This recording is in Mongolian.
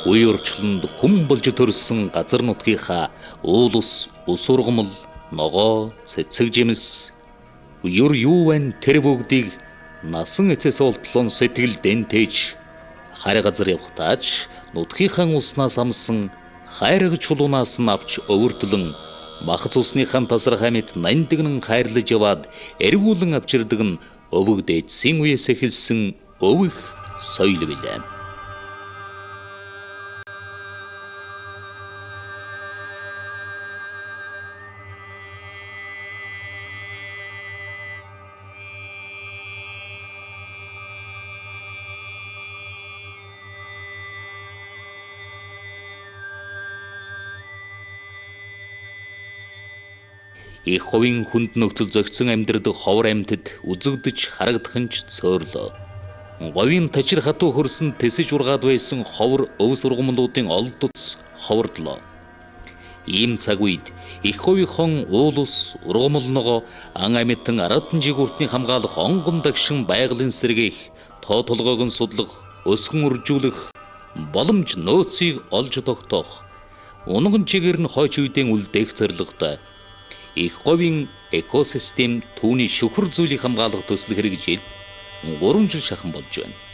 Үе орчлонд хүн болж төрсөн газар нутгийнхаа уул ус, ус ургамал, ногоо, цэцэг жимс, ер юу байна тэр бүгдийг насан эцэс олтлон сэтгэл дэнтэж харь газар явахтаач нутгийнхаа уснаас амсан хайраг чулуунаас нь авч өвөртлөн махац усныхаа тасрах амьд нандинан хайрлаж яваад эргүүлэн авчирдаг нь өвөг дээдсийн үеэс эхэлсэн өвөх соёл билээ. Их хувийн хүнд нөхцөл зохицон амьдардаг ховор амьтад үзэгдэж харагдах нь ч цоорлоо. Говийн тачир хатуу хөрсөн тэсэж ургаад байсан ховор өв сургамлуудын олдоц ховордлоо. Ийм цаг үед их хувийнхан уул ус, ургамал ногоо, ан амьтан аратан жигүүртний хамгаалах онгон дагшин байгалийн сэргээх, тоо толгойг нь судлах, өсгөн үржүүлэх боломж нөөцийг олж тогтоох, унган чигээр нь хойч үедээ үлдээх зорилготой их говийн экосистем түүний шүхэр зүйлийг хамгаалах төсөл хэрэгжиж 3 жил шахан болж байна.